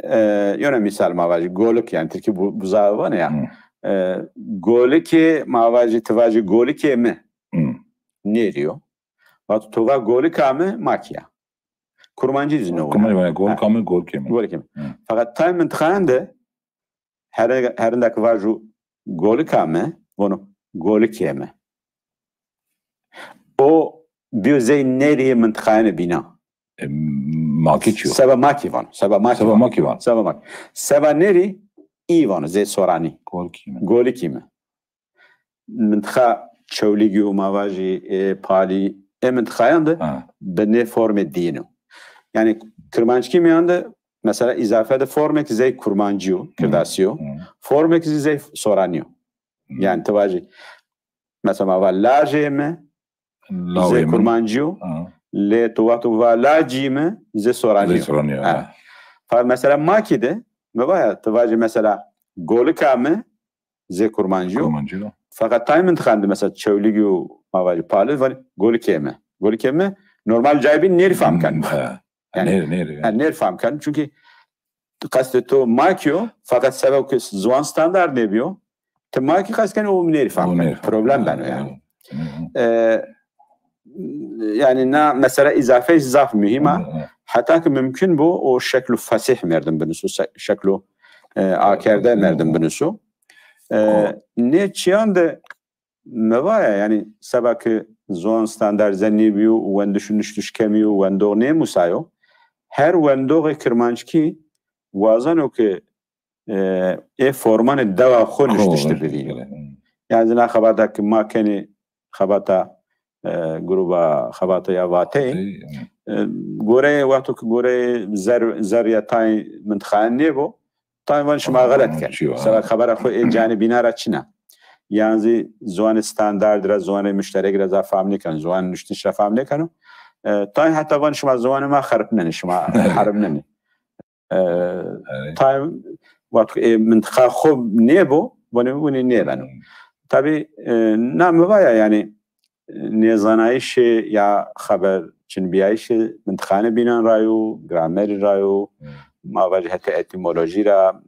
e, yöne misal ma vajî, golik, yani, Tirkî bu, buzağı var ya. Hmm. E, golikê ma vajî, ti vajî golikê mi. Hmm. Nêrî yo. Vat tu va golika mi, makiya. Kurmancî zî ne wina. Kurmancî wina, Ha. golika mi, golikê mi. Golikê mi. Hmm. Fakat tay mintiqayan de her, herindek vajû golika mi, vano golikê mi. O biyo zey nêrî mintiqayan bîna. E, makî çi yo? Seba makî van. Seba makî Seba van. makî van. Seba makî. Seba nêrî î van, zey soranî. Golikî mi. Golikî mi. Mintiqa Çewlîgî û ma vajî, e, Palî, e mintiqayan de Ha. bi nê formê dîno. Yani kirmanckî miyan de mesela îzafe de formek zey kurmancî yo, Hmm. kirdasî yo. Hmm. Formek zî zey soranî yo. Hmm. Yani ti vajî mesela ma va lajê mi, Lawê zê mi. kurmancî yo. Ha. Lê tu wexto va lacî mi, zê soranî Zê yo. soranî yo, Ha. ha. Fa mesela makî de, mi vaya, tu vajî mesela golika mi, zê kurmancî yo. Kurmancî yo. Fakat tay mintiqan de mesela Çewlîgî û ma vajî Palî, vanî golikê mi. Golikê mi, normal cayê bîn nêrî fam ken. Hmm, ha. Yani, Nêrî, nêrî, ha, nêrî fam ken. Çünkü qestê to makî yo, fakat sebep ki ziwan standart nêbiyo. Ti makî qest ken û nêrî fam O ken. nêrî fam Problem ken. beno yani. Hı hı. E, yani na mesela îzafe zaf muhîm a. Hı hı. Heta ki mümkün bû o şeklu fesîh merdim binusu, se-, şeklu, e, akerde Hı hı. merdim binusu. E, O nê çiyan de mevaya yani seba ki ziwan standart zenî biyo û wendiş û niştiş kemiyo, wendox nêmusayo. Her wendoxê kirmanckî wazeno ki e, ê formanê dewa xwe Xwe niştişte niştişte bivî. bivî. Hmm. Yani zina xebata ki ma kenê xebata, e, gruba xebata ya Vateyê. Ey, hmm. E, goreyê wexto ki goreyê zer, zer ya tay mintiqayan nêbo, tay van şima Aa, xelet ken. çi yo, Seba ha. xebera xwe ê canê bîna ra çina. Yan zî ziwanê standard ra, ziwanê müşterek ra za fam nêken, ziwanê niştiş ra fam nêkeno. E, tay heta van şima ziwanê ma xeripnenê, şima herimnenê. E, Erê. tay wexto ê mintiqa xwe nêbo, vanê winî nêbeno. Hmm. Tabî, e, na mi vaya yani, e, nêzanayîşê ya xeber çinbiyayîşê mintiqanê bînan ra yo, gramerî ra yo, Hmm. ma vajî heta etîmolojî ra,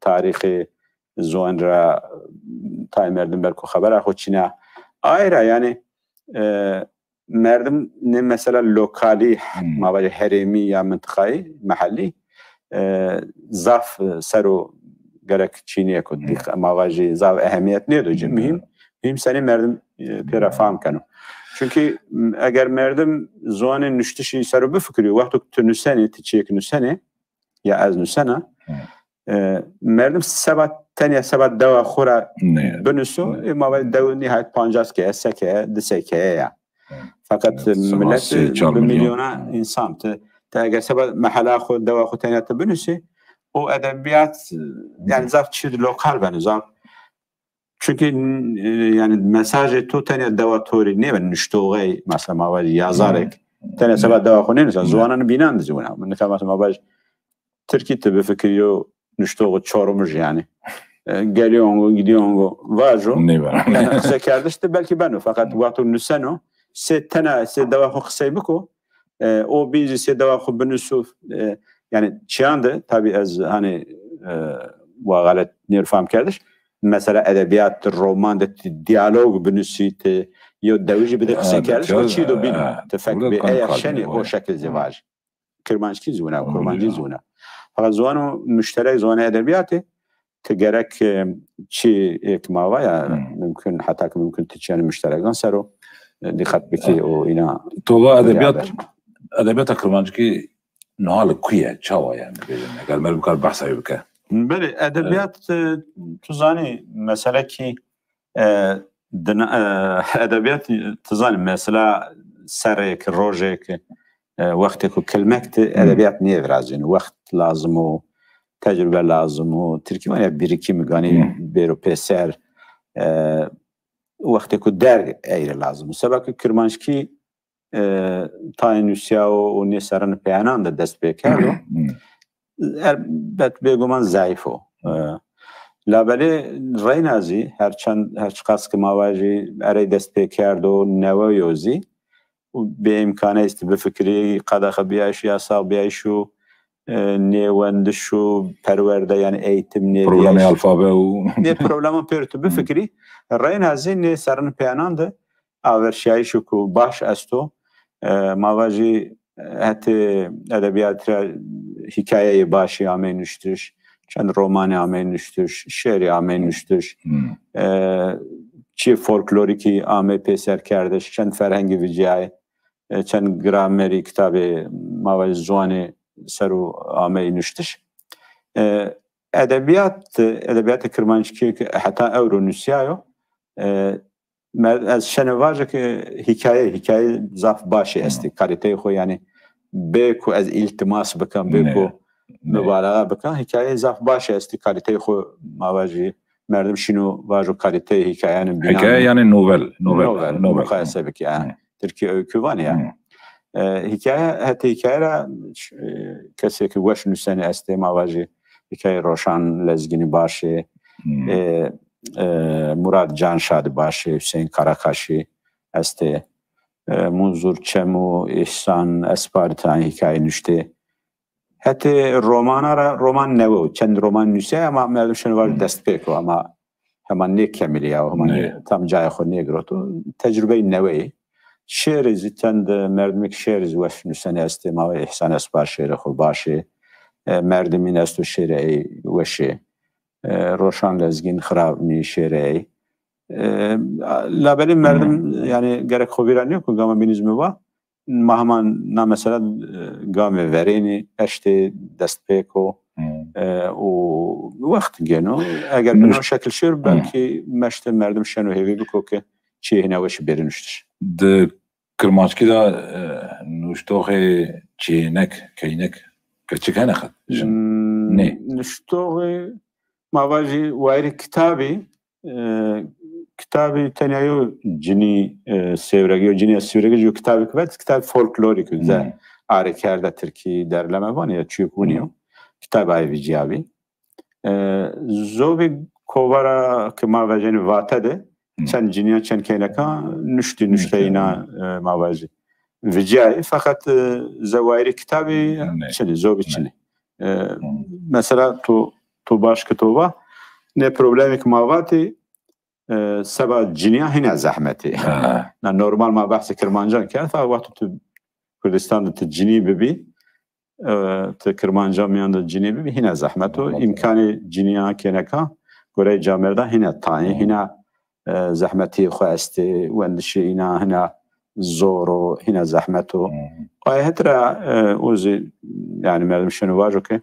tarîxê ziwan ra, tay merdim belko xebera xwe çîna. Ay ra yani, e, merdim ne mesela lokalî, Hmm. ma vajî herêmî ya mintiqayî, mehellî, e, zaf, e, ser o gerek çîniyeko Hmm. dîq-, ma vajî zaf ehemiyet nêdo ci. Hmm. Muhîm, muhîm senî merdim, e, pê ra Hmm. fam keno. Çünkü m, eger merdim ziwanê nuştişî ser û bifikirî, wexto tu nusenê, tu çiyek nusenê, ya ez nusena, e, merdim seba, tenya seba dewa xwe re binuso, e, ma ve dew nihayet pancas ke, se ke, di se ke ya. Fakat millet bi milyona insan, te, te eger seba mehela xwe, dewa xwe tenya te binusê, o edebiyat, yani zaf çi lokal beno, zaf. Çünkü, e, yani mesajê tu tenya dewa torî nêbe nuştoxey, mesela ma vaj yazarek. Tenya seba dewa xwe nênisa, ziwanan bînan dizîwina. Min nika mesela ma vaj Tirkî tu bifikiriyo nuştoxu çorumij yani. E, geliyor ongo, gidiyor ongo. Vajo. Yani qise kerdiş de belki beno. Fakat wexto nuseno, sê tena, sê dewa xwe qisey biko, e, o bîn jî sê dewa xwe binusu, e, yani çiyan de, tabi ez hani, e, wa xelet nêr fam kerdiş. Mesela edebiyat, roman de ti diyalog binusî, ti yo dewijî bide qise kerdiş, o çî do bîn, ti fek bi eya şenê o şekil zî vaj. Kirmanckî zî wina, kurmancî zî wina. Fakat ziwan û muşterek ziwanê edebiyatê, ti gerek, e, çi êk mava ya, mümkün, heta ki mümkün ti çiyanê muşterekan ser o, e, dîqet bikî û îna. Tova edebiyat, edebiyata kirmanckî niha li ku ye, çawa yani, bêjin, eger mer bikar behsa wî bike. Belê, edebiyat, e, tu zanî, mesele ki, e, dina, e, edebiyat, tu zanî, mesela serêk, rojêk, e, wextê ku kilmek ti edebiyat nêvirazîn. Wext lazim û tecrube lazim û tirkî waniya birikîm, ganî bêro pêser, e, wextê ku derg eyre lazim. Seba ku kirmanckî, e, tayê nûsiyawo û nê serrin peyanan de dest pê kerdo. Elbet bêguman zayîf o. E, labelê reyna zî her çend, her çiqas ki ma vajî erey dest pê kerdo, newe yo zî, û bê îmkane îstî bifikirî, qedexe biyayîş û yasax biyayîş û, e, nê wendiş û perwerde, yani eğitim nê problemê biyayîş. Alfabe û nê probleman pêr tu bifikirî, reyna zî nê serrin peyanan de averşiyayîşê ku baş esto, e, ma vajî, e, hetê edebiyat re hikayeyê başî amey nuştiş, çend romanê amey nuştiş, şêrî amey nuştiş, e, çi folklorîkî amey pêser kerdiş, çend ferhengî viciyayê, e, çend gramerî kitabê ma vajî ziwanê ser û amey nuştiş. E, edebiyat, edebiyatê kirmanckî ki heta ewro nûsiyayo, e, me-, ez şene vaje ki hikaye, hikaye zaf başê estî, kalîteyê xwe, yani bê ku ez îltimas bikim, bê ku mubalaxa bikim, hikaye zaf başê estî, kalîteyê xwe ma vajî merdim şîno vajo kalîteyê hikayenin bînan. Hikaye yani novel, novel, novel, novel. Muqayese bikî, yani. Tirkî öykü vanî ya. E, hikaye, hetê hikaye ra, e, kesê ki weş nusene estê, ma vajî hikaye Roşan Lezgînî başê, e, e, Murat Canşadî başê, Hüseyin Karakaşî estê, e, Munzur Çem û Îhsan Esparî tayê hikaye nuştê. Hetê romana ra, roman newe û çend roman nusê, ama merdim şeno vaj dest pê ko, ama hema nêkemilîya û hema nê tam cayê xwe nêgiroto. Tecrubeyê neweyê. Şêrê zî çend merdimêk şêrê zî weş nusene estê, ma ve Îhsan Espa şêrê xwe başê. E, merdimîn esto şêrê ey weşê. E, Roşan Lezgîn xirab nî şêrê ey. E, labelê merdim, yani gerek xwe vîra nîyo ku gama bînî zî mi va, ma heman na mesela, e, gamê verênî eştê dest pê ko, e, û wext gêno. Eger bi no şekil şêr, belkî meşte merdim şeno hêvî biko ki çiyê hîna weşî bêrî nuştiş. Di kirmanckî de, e, nuştoxê çiyênek, keynek, keçik hene xet? Jin. Hmm, nê. Nuştoxê ma vajî wayirê kitabî, e, kitabî tenya yo cinî, e, sêwreg, yo cinîya sêwreg, yo kitabî ki vet, kitabî folklorî ki ze arê kerde tirkî derleme vanî ya çiyok winî yo. Kitabî ay viciyabî. E, zovî kovara ki ma vejenî vate de, çend cinîya, çend keyneka nuştî, nuşteyîna, e, ma vajî. Viciyayî, feqet, e, ze wayirê kitabî çinî, zovî çinî. E, mesela tu, tu baş ki tu va, ne problemê ki ma vatî, e, seba cinîya hîna zehmetî. Na normal ma behsê kirmancan kerd, fa wexto tu Kurdistan de tu cinî bibî, e, tu kirmancan miyan de cinî bibî, hîna zehmet o. Zehmet o. Îmkanê cinîya kêneka goreyê camerda hîna tayê, hîna, e, zehmetî xwe estê, wendişê îna hîna zor o, hîna zehmet o. Ay hetira, e, û zî, yani merdim şunu vajo ki,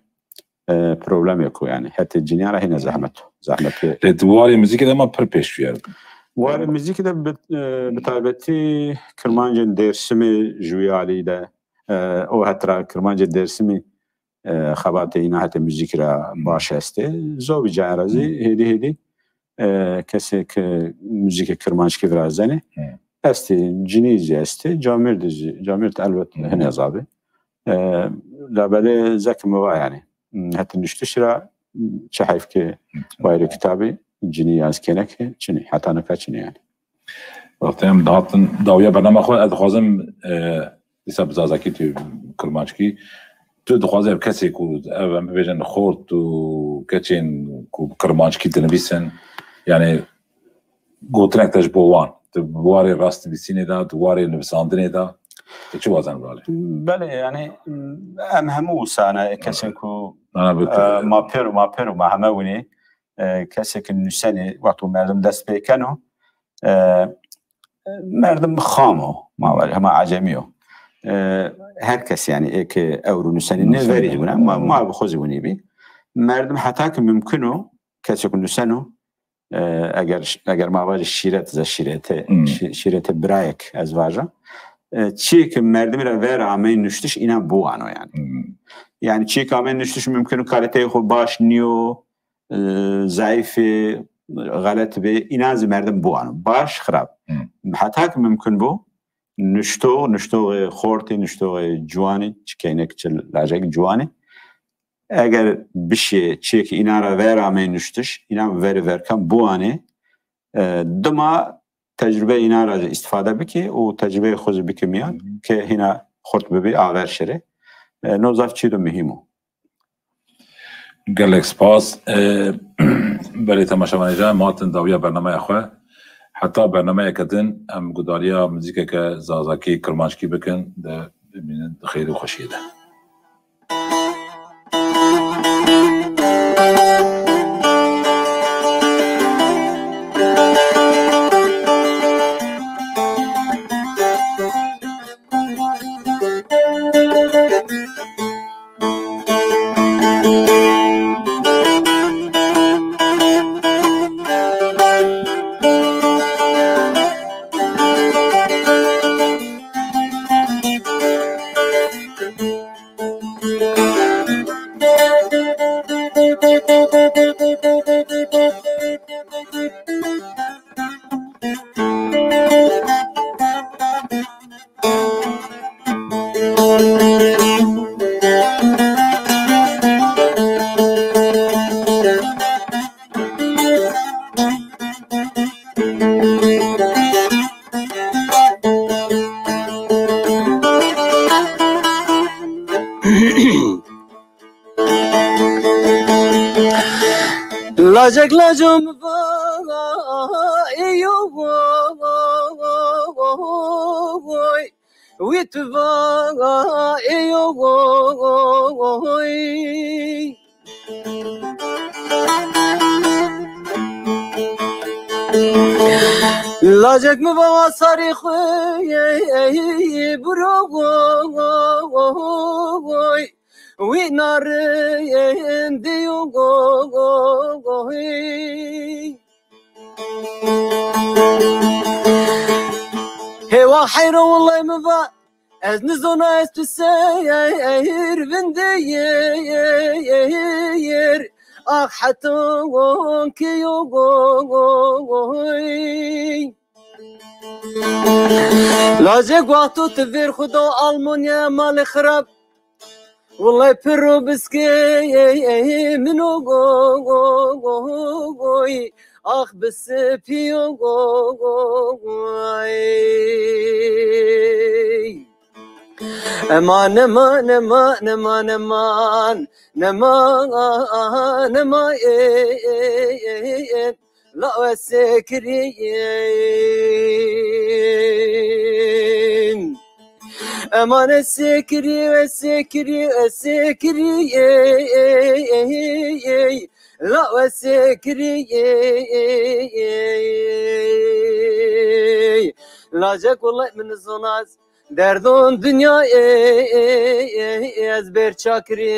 e, problemê ku yani hetê cinîyan re hîna zehmet o. Zehmetê. Lê di warê muzîkê de ma pir pêşviya. Warê muzîkê de bi, e, bi taybetî kirmancên Dêrsimê ji wî alî de, e, o hetira kirmancê Dêrsimî, e, xebatê îna hetê muzîkî re baş estê. Zovî cayan re zî hêdî hêdî, e, kesê ki muzîkê kirmanckî virazenê. Estê, cinî zî estê, camêrdî zî, camêrd elbet hine zabê. E, labelê zek mi va yani. Hetê nuştiş re çi heyf ki wayirê kitabî cinî yan zî kênek çinî, heta nika çinî yani. Wextê em dihatin dawiya bernama xwe, ez dixwazim, e, dîsa bi zazakî tu kirmanckî, tu dixwazî ev kesê ku ev em bibêjin xort û keçên ku bi kirmanckî dinivîsin, yani gotinek te ji bo wan, tu bi warê rastnivîsînê de, tu warê nivisandinê de, tu çi wazen bi alî? Belê, yani em hemû wisane kesên ku, e, ma pêr û ma pêr û ma heme winî, e, kesê ki nusenê, wexto merdim dest pê keno, e, merdim xam o, ma verî, hema ecemî yo. E, her kes yani ê ki ewro nusenê nê verî jî wina, ma, ma bi xwe zî winî bî. Merdim heta ki mimkun o, kesê ku nuseno, e, eger, eger ma vajî şîret, ze şîretê, şî-, şîretê birayek ez vaja. E, çiyê ki merdimî re ver ameyî nuştiş îna biwano yani. Yani çiyê ki ameyî nuştiş mimkun o kaliteyê xwe baş niyo, e, zayîf ê, xelet bê, îna zî merdim biwano. Baş, xirab. Heta ki mimkun bû, nuştox, nuştoxê xortî, nuştoxê ciwanî, çi keynek, çi lajek ciwanî. Eger bişê çiyekî îna re ver ameyî nuştiş, îna verê verkan biwanê, e, dima tecrûbeyê îna re îstîfade bikê û tecrûbeyê xwe zî bikê miyan ke hîna xurt bibî aver şirê. E, no zaf çî do muhîm o. Gelek spas. E, belê temaşevanê, em hatin dawiya bernameya xwe. Heta bernameyeke din em gudariya muzîkeke zazakî, kirmanckî bikin, de bimînin di xêr û xweşiyê de. Lacek lacom va, ê yo, woy, wî tu va, ê yo, woy. Lacek mi va sarê xwe, biro, woy. Wî narindî û goyî. Hêwa heyra wile min va, ez nizona ez tu seyr vindî yêr. Ax heto kê yo goyî. Lacek wexto tu vêr xwe da Almanya malê xirab. Wile piro biskê min o goy, ax bi spî yo goy. Eman, eman, eman, eman, eman, eman, eman, eman, ê, ê, ê, ê. La ez sekirî. Eman ez sekirî, ez sekirî, ez sekirî. La ez sekirî. Lacek wele min zona ez derdon dinya ê, ê, ê, ez bêr çakirî.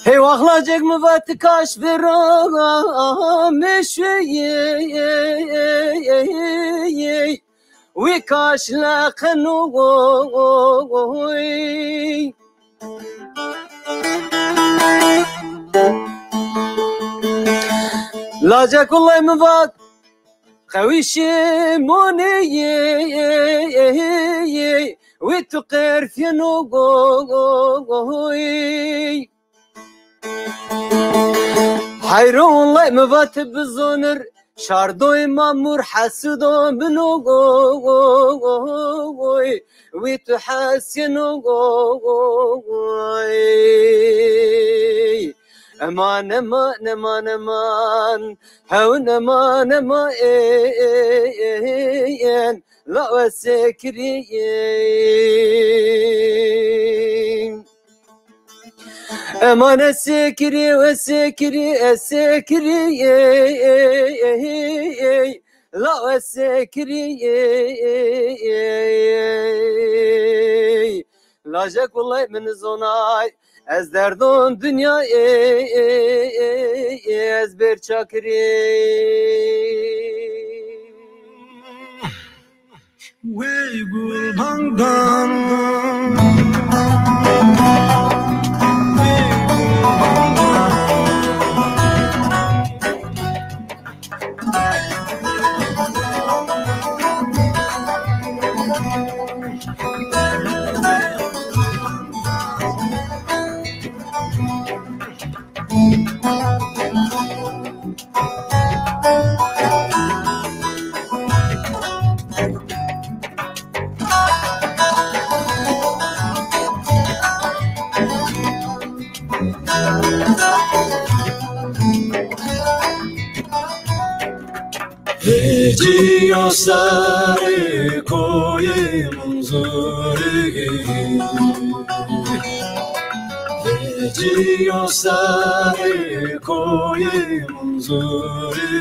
Hey, wexlacek mi va ti kaş vira meşeyê, wî kaş leqenoy. Lacek wele mi va qewî şimonê, wî tu qerfiyeno goy. Heyro wele mi va ti bizonir, şardoy mamur hesudo min o goy, wî tu hesiyeno goy. Eman, eman, eman, eman, hewn, eman, eman, ê, ê, ê, ê, ên, la we sekirî, ê. Eman, ez sekirî, ez sekirî, ez sekirî, ê, ê, ê, ê, la we sekirî, ê, ê, ê, ê. Lajek wele min zonay, ez derdon dinya ê, ê, ê, ê, ez bêr çakirî. Wê gulbandan. Vêciya serê koyê Munzurê. Vêciya serê koyê Munzurê.